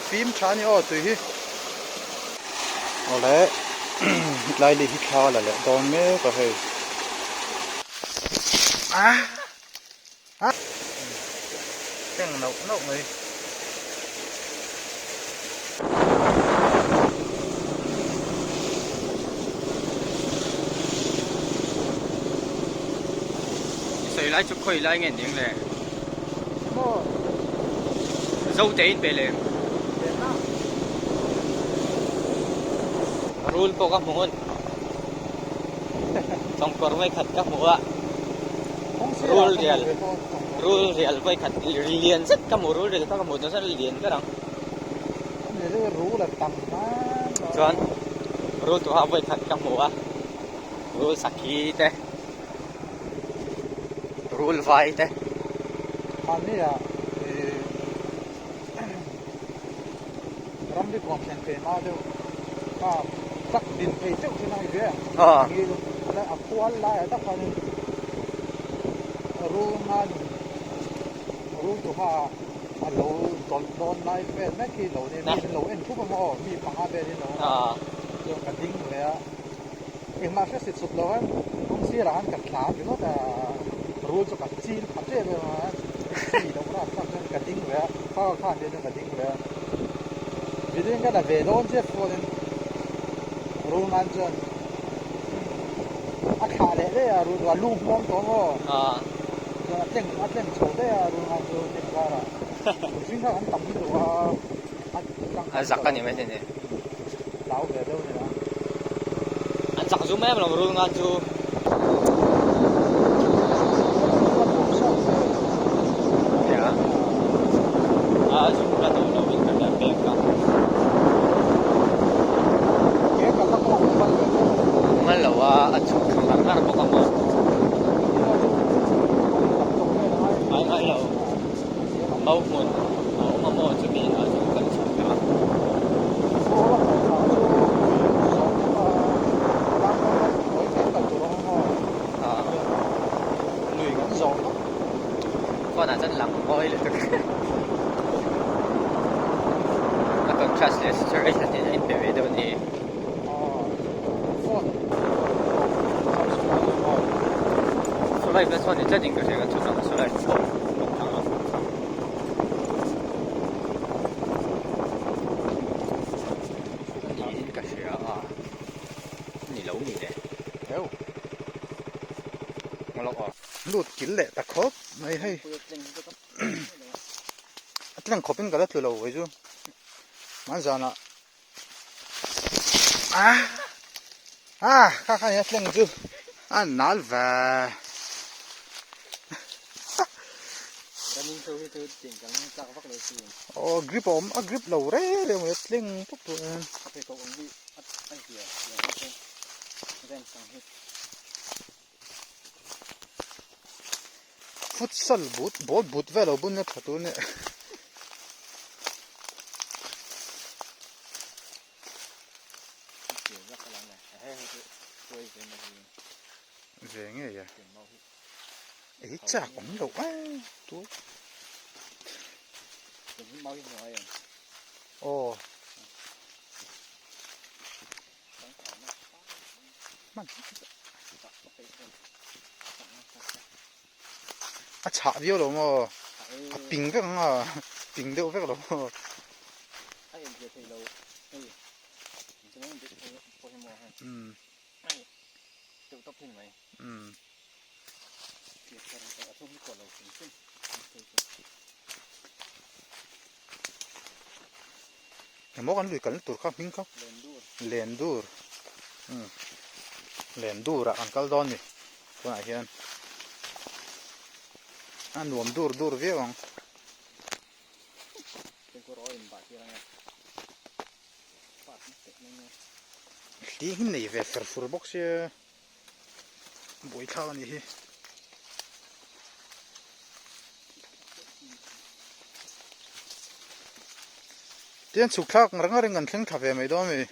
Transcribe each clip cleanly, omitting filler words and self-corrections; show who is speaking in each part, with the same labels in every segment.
Speaker 1: Fim tha a ni aw tui hi. Awle hetlai lei hi thla la leh dawn mek a hei. Ah ah thleng nauh nauh mai.
Speaker 2: Sawi lai chu khawi lai nge ning le? Zote in pe lem. Rul pawh ka hmu hun. Chawngkawr vawi khat ka hmu a. Rul rial rul rial vawi khat lian zet ka hmu rul rial kha ka hmu chuan lian ber ang. Chuan rul tuha vawi khat ka hmu a. Rul sakhi te. Rul vai te.
Speaker 1: Mahnia ih ramri kuam thlen thei hma deuh kha chak din thei teuh thin a ni ve a. Ngil a khual laiah tak khanin rul ngan rul tuha a lo dawlh dawn lai vel mek hi lo ni mi in lo en thup a maw mi panga velin lo chuan ka ding ve a. Engmah hre si chhut lo a, kawng sirah khan ka tlan ringawt a, rul chu ka chil pha tep em a, chi loh rap thlak chuan ka ding ve a, kha khan te chuan ka ding ve a, video ka la ve dawn chiah chuanin rul ngan chuan a thlah leh daih a, rul chu a lu hmawm tawh maw, chuan a tleng a tleng chho daih a rul ngan chu hnim karah mihring kha kan tam lutuk a, a tlang
Speaker 2: A zak a ni maithei ni.
Speaker 1: Hlau ve deuh nia.
Speaker 2: An zak zum em lo rul ngan chu. Ya. A zum la to lo in ka ria pek ka. Mal lo a a chhuk thla ngar ngar bawk a maw. Ngai ngai lo. Mau hmun a awm a maw chumi ah chuan kan chhuk ta a. Phone ah chuan lang mawi lutuk a contrast leh saturation hi a inpe ve deuh a ni. Saw lai hmel sawn ni tlat in ka hria kan chhuk ang saw lai phone kawng thlang a niin ka hria a ni lo mi le
Speaker 1: Lut kil leh ta khawp mai hei a tleng khawp in ka la tlu lo kei chu hmanzanah. Ah ah kha kha nia thleng chu a nal ve aw grip a awm a grip lo reng reng mai a thleng pawp tawh em futsal but ball but vel a bun a tha tur a nia. Ve ngei e ei chak awm loh a tu aw A chhah viau lo maw? A ping vek ang a, ping deuh vek lo maw? Umm. Umm. Emaw kan lui kalna tur kha hming kha Lendur umm Lendur ah kan kal dawn ni tunah hian a nuam dur dur viau ang. Hling hi nei ve fer fur bawk sia buaithlak a nih hi. Tian chhuk thlak ngar ngar in kan thleng thla ve mai dawn a mi.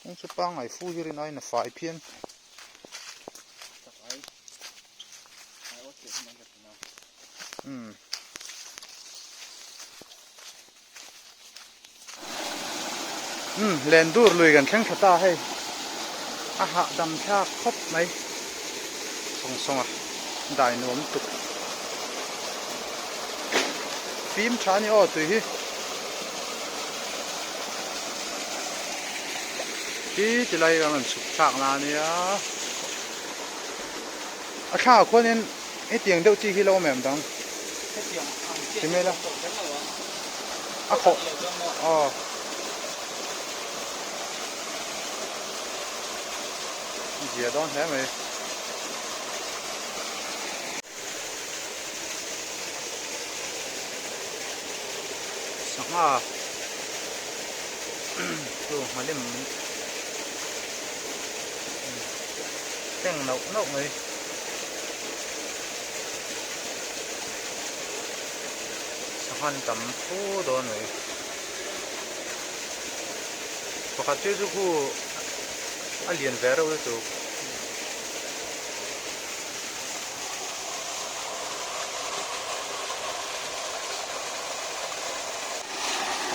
Speaker 1: Kawng chu pangngai fu hi rin aiin a fai phian. Umm. Umm Lendur lui kan thleng tha ta hei a hahdam thlak khawp mai sawng sawng a dai nuam tuk fim tha a ni aw tui hi khi ti lai kan rawn chhuk thlak na ania a thlangah khuanin Hetiang deuh chi hi lo awm em dang? Ti mai la. A khawh. Aw. Zia dawn hle mai. Sangha chu nghalim teng nauh nauh mai. Sanghan tam fu dawn mai pakhat chu chu khu a lian ve reuh lutuk.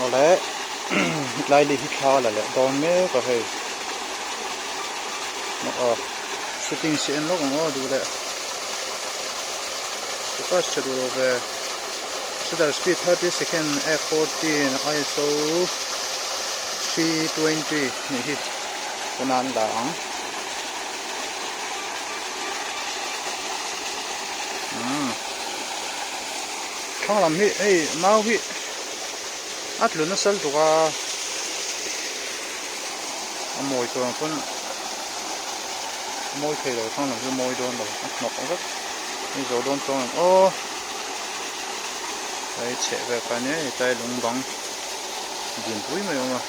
Speaker 1: Awle hetlai leh hi thla la leh dawn mek a hei aw. Shooting si en lawk ang aw duh leh focus tha duh lo ve shutter speed 30 second f14 ISO 320 nih hi tunah an dah ang umm thlang lam hi hei mau hi a tlu nasa lutuk a a mawi tur ang chuan mawi thei lo thlang lam chu mawi dawn lo a hnawk vek hei zo dawn chuang em aw tlai chheh vel kha ania hei tlai lung bang din pui mai a awm a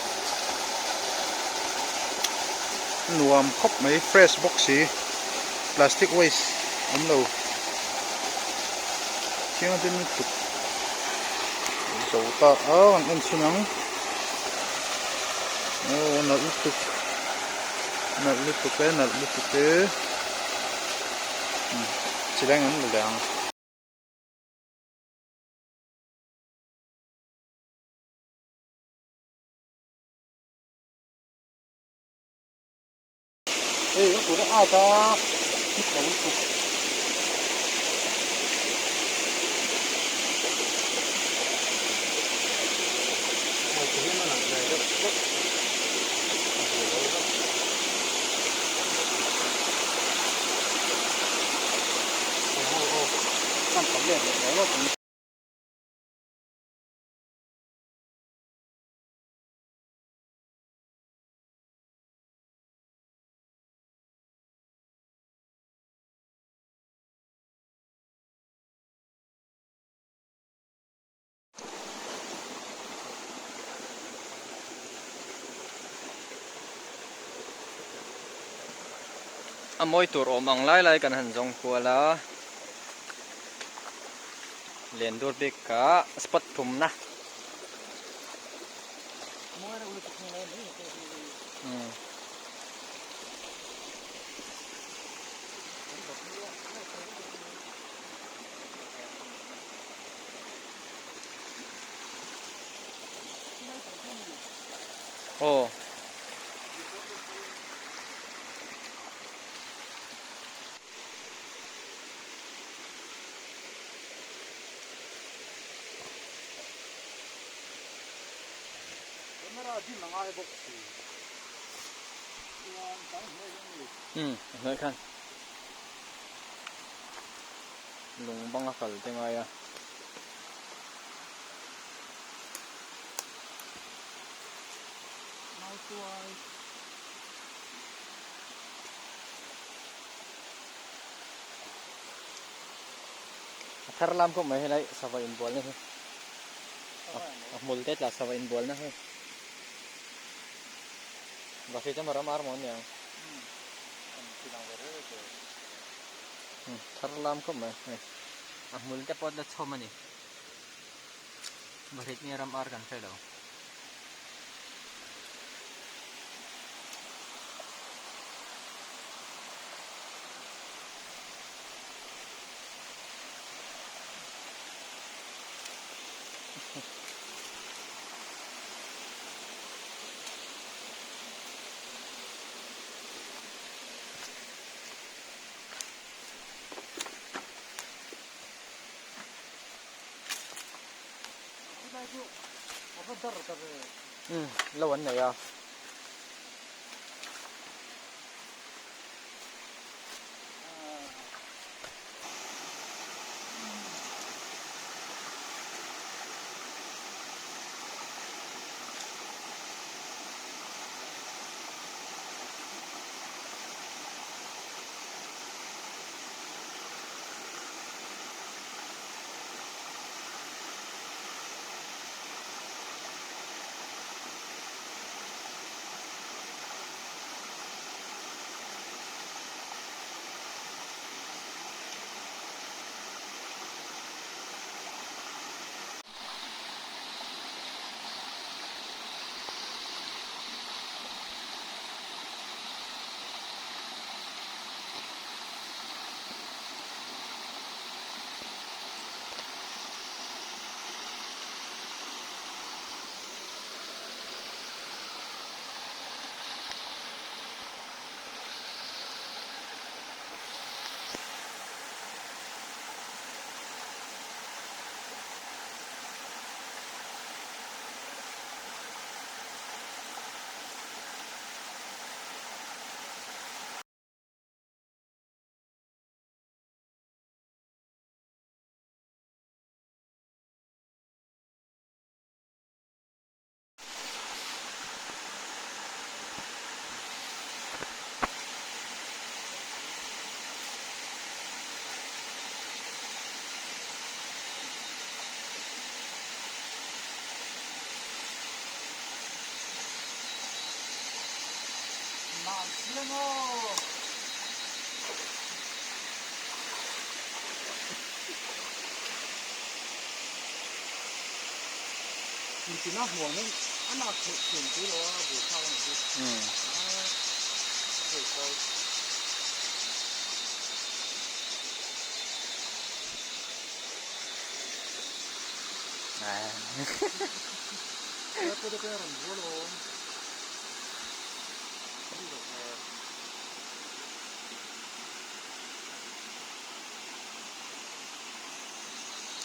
Speaker 1: nuam khawp mai fresh bawk si plastic waste awm lo thianghlim lutuk zo ta a an en chhin ang. Aw nalh lutuk nalh lutuk e nalh lutuk e chileng an la leh ang. Hei a kut a at a hit lo lutuk. Hei ti hian a nalh ve deuh hlek a zir lo vek. Hei ho aw kan tam let leh lo lawk ang.
Speaker 2: A mawi tur awm ang lai lai kan han zawng kual a Lendur bik ah spot thumna. Aw.
Speaker 1: Camera dim a ngai bawk si. Chuan kan hnuai hian mi.
Speaker 2: Umm a hnuai khan lung bang a kal te ngai a.
Speaker 1: Mautuai.
Speaker 2: A thar lam khawp mai helai sava inbualna hi. A hmul te tla sava inbualna hei. Vahri te maw ram ar maw an ni ang. Thar lam khawp mai hei. A hmul te pawh la chhawm a ni. Vahrit nge ram ar kan hre lo. Umm lo an nei a.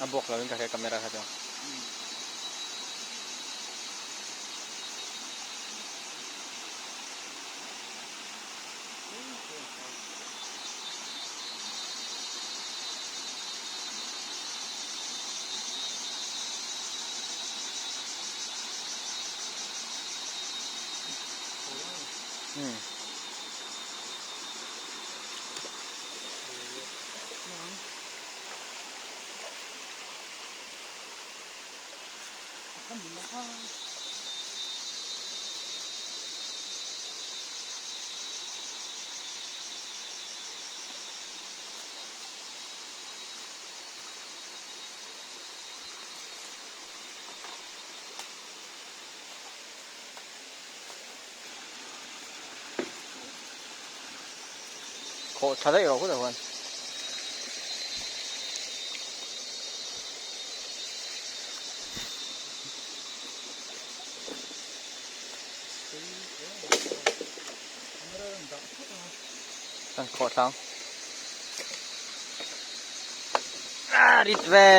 Speaker 2: A buak lo in ka hria camera kha chu. Khawh tha daih rawh khutah khuan. Kan khawh thlang. Ah rit ve.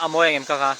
Speaker 2: A mawi ang em ka kha.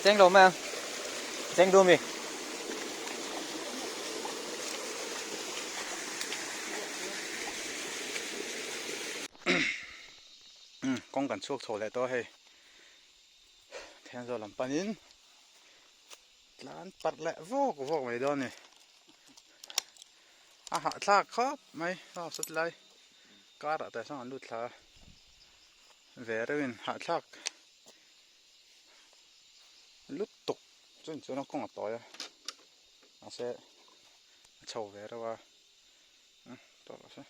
Speaker 2: Cheng lo mai ang. Cheng duh mi.
Speaker 1: Kawng kan chhuak chho leh tawh a hei. Thenzawl lam panin tlan parh leh vawk vawk mai dawn a ni. A hahthlak khawp mai aw sawt lai car ah te sawn an lut thla a ve reuhin hahthlak lutuk chuan chuan a kawng a tawi a mahse a chho ve reuh a tawh rawh se.